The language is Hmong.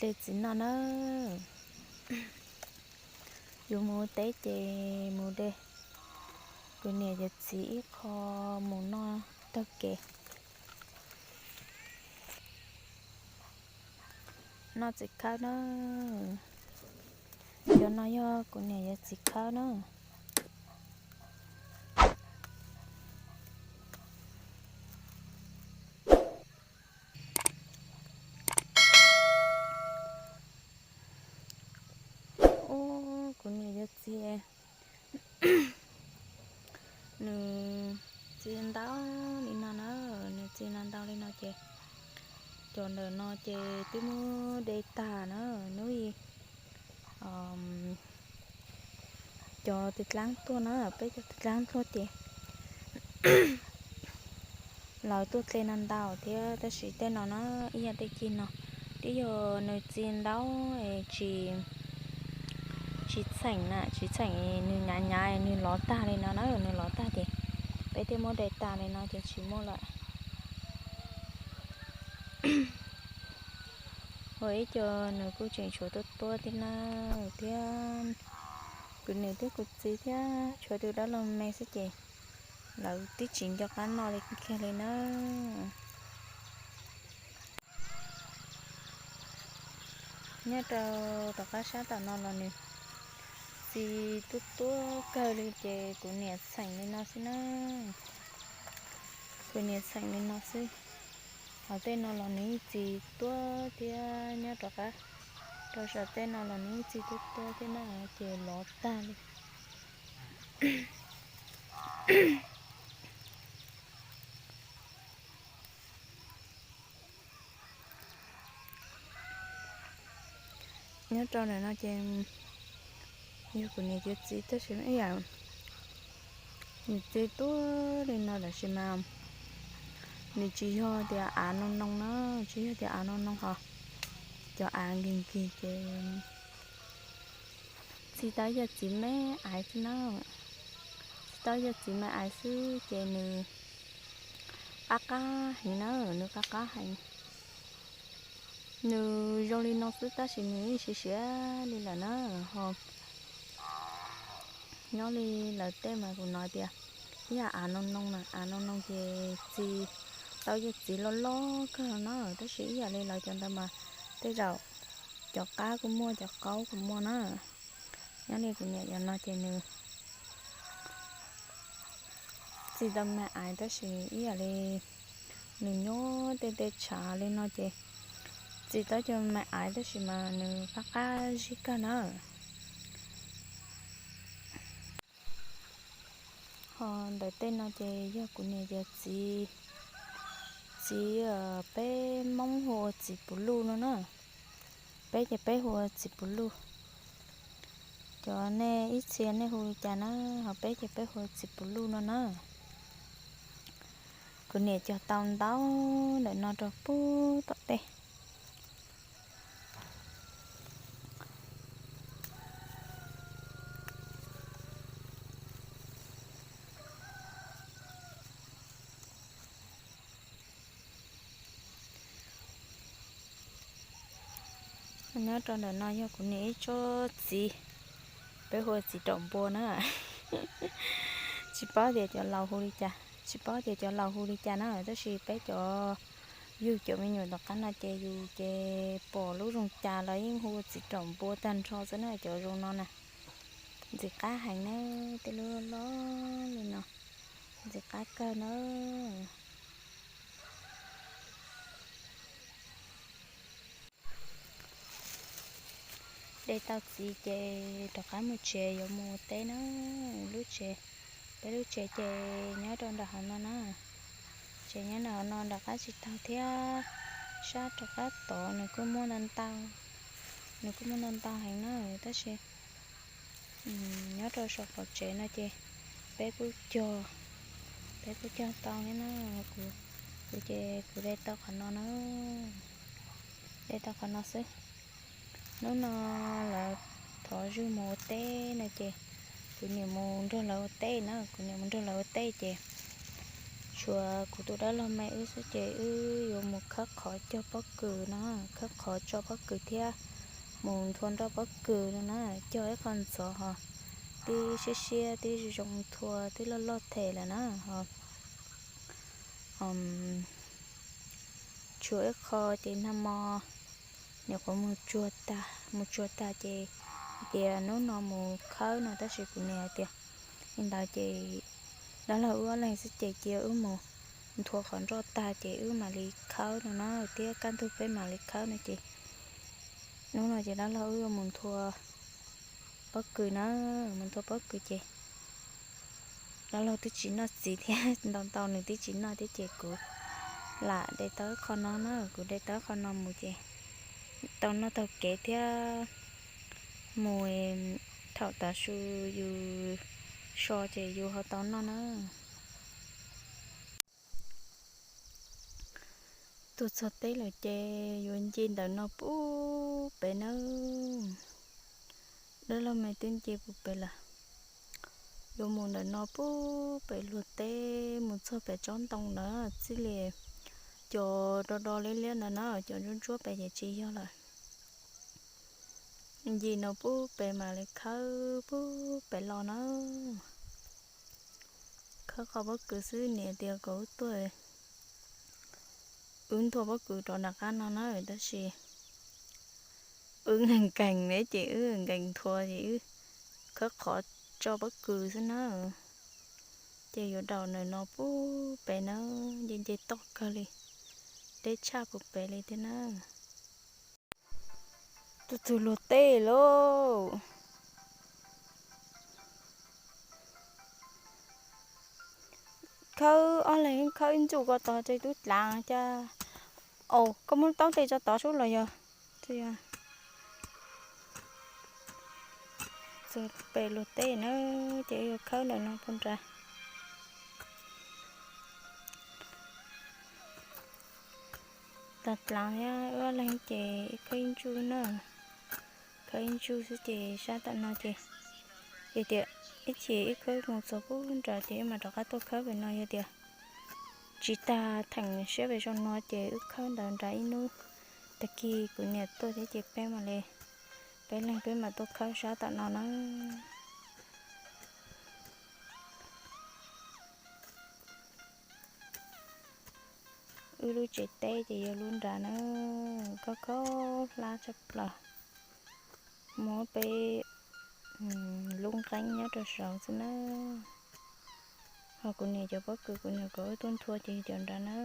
de txiv noj na. Yuav mus ua teb ces mus de kuv niam yuav txiv ib qho mus noj taug kev. Noj txiv khawb na. Cov no yog kuv niam yuav txiv khawb na. Ub, kuv niam yuav txiv, nws txiv ntau li no na, nws txiv ntau ntau li no ces cov ntawm no ces twb muab de tag na, hnub i cov tus dlaab tuaj na, peb cov tus dlaab tuaj ces lawv tuaj hle no ntau thiab, tab sis tej no na ib yam tej cig no twb yog nws txiv ntau es tsis, tsis txheem na, tsis txheem, nws hnyav hnyav nws lov tag li no na, nws lov tag ces peb thiaj muab de tag li no ces tsis muaj lawm. Ua ib co nws kuj tseem tshuav tuab tuab thiab na, thiab kuv niam thiab kuv txiv thiab tshuav tus dab laug me xwb ces lawv twb tsis nco qab noj li kiag li na. Nyob rau tom qab sab tom no los nws txiv tuab tuab kawg li ces kuv niam txheem li no xwb na. Kuv niam txheem li no xwb. Hos tej no los nws yeej txiv tuab thiab, nyob rov qab rau saum tej no los nws yeej txiv tuab tuab thiab na, ces lov tag li. Nyob rau ntawm no ces yog kuv niam yuav txiv tab sis ib yam nws txiv tuab li no tab sis mas nws tsis yog tias av noo noo na, tsis yog tias av noo noo hos cov av nkig nkig ces txiv tau yog txiv me aiv xwb na. Txiv tau yog txiv me aiv xwb ces nws qab qab heev na, nws qab qab heev. Nws zoo li no xwb tab sis nws yeej siav siav li lawm na. Ho nyob li lawv tej mas kuv no tias ib yam av noo noo na, av noo noo ces txiv tau yog txiv loj loj kawg na, tab sis ib yam li lawv cov ntawd mas tej zaum cov qab kuj muaj, cov qaub kuj muaj na. Nyob li kuv niam cov no ces nws txiv tau me aiv tab sis ib yam li nws nyob tej teb chaws li no ces txiv tau cov me aiv tab sis mas nws qab qab zib kawg na. Ho ntawm tej no ces yog kuv niam cov txiv, txiv peb Hmoob hu ua txiv puv luj no na. Peb ces peb hu ua txiv puv luj. Cov nej ib txhia nej hu li cas na, ho peb ces peb hu ua txiv puv luj no na. Kuv niam cog tau ntau ntawm no rau pub tom tej. Nyob rau ntawm no yog kuv niam ib tsob txiv, peb hu ua txiv raum npua na. Tsis paub tias cov laus hu li cas, tsis paub tias cov laus hu li cas na, tab sis peb cov, yus cov me nyuam tom qab no ces yus ces pom lub zoo cas los yeej hu ua txiv raum npua tag nrho xwb na, cov zoo no na. Ntxim qab heev na, tej lub loj li no, ntxim qab kawg na. De tau txiv ces rov qab mus tsev yuav mus ua teb na. Lub tsev, peb lub tsev ces nyob rau nram hauv no na. Tsev nyob nram hauv no nram qab tsis taug thiab, sab rov qab tod nws kuj muaj ntau ntau, nws kuj muaj ntau ntau heev na, tab sis nyob rau saum qaum tsev no ces peb kuj cog, peb kuj cog tau thiab na. Kuv, kuv ces kuv de tau qhov no na, de tau qhov no xwb. Hnub no lawv thov zwg mus ua teb no ces kuv niam mus nrog lawv ua teb na, kuv niam mus nrog lawv ua teb ces Tshuav kuv tus dab laug me wb xwb ces wb yuav mus khawb qhov cog pob kws no, khawb qhov tso pob kws thiab mus nthua nroj pob kws no na, cog ib qho ntxov ho tib siab siab tib zoo nthua tib loj loj them lawm na ho. Tshuav ib qho ces nag hmo nyuam qhuav mus tsuag tag, mus tsuag tag ces tias hnub no mus khawb no tab sis kuv niam hais tias li ntawd ces dab laug wb ob leeg xwb ces cia wb mus nthua qhov nroj tag ces wb mam li khawb no na, thiab kaj ntug peb mam li khawb no ces hnub no ces dab laug wb yuav mus nthua pob kws na, mus nthua pob kws ces dab laug twb tsis noj txiv thiab, ntau ntau nws twb tsis noj thiab ces kuv lam de tau qho no na, kuv de tau qho no mus ces tau noj taug kev thiab mus thaum tav su yus so ces yus ho tau noj na. Tuaj txog teb lawm ces yuav nce ntawm no pub pem nawb. Dab laug me twb nce pub pem lawm. Yuav mus ntawm no pub pem luag teb mus txog pem tsob ntoo ntawd txij li cov do do liab liab ntawd na, cov ntsuab ntsuab pem ces tsis yog lawm. Nce no pub pem mam li khawb pub pem los na. Khawb qhov pob kws xwb niam tias kom wb tuaj, wb nthua pob kws rau nram qab no na tab sis wb nkees nkees ne ces wb nkees nthua ces wb khawb qhov tso pob kws xwb na. Ces yuav daus ntawm no pub pem na, nce nce toj kawg li, deb tshaj pub pem li thiab na. Tuaj txog luag teb lauj. Khawb ob leeg khawb ib ntsuj ko tod ces twb dlav cas. Au, koj muab taub tes tso tod sub los yog. Txog pem luag teb na, ces yuav khawb ntawm no pub nrad. Tag dlav thiab wb ob leeg ces khawb ib ntsuj na. Khawb ib ntsuj xwb ces sab tom no ces yog tias ib chim wb khawb mus txog pub nrad ces wb mam rov qab tuaj khawb pem no, yog tias tsis tag theem siab pem zog no ces wb khawb ntawd nrad ib hnub. Tag kis kuv niam tuaj thiab ces peb mam li, peb leeg peb mam tuaj khawb sab tom no na. Wb lub tsev teb ces yog lub nrad na, khaub khaub hlab tshaj plaws. Muab peb lub nqeeb nyob rau saud xwb na. Ho kuv niam cov pob kws kuv niam kom wb tuaj nthua ces yog cov nrad na.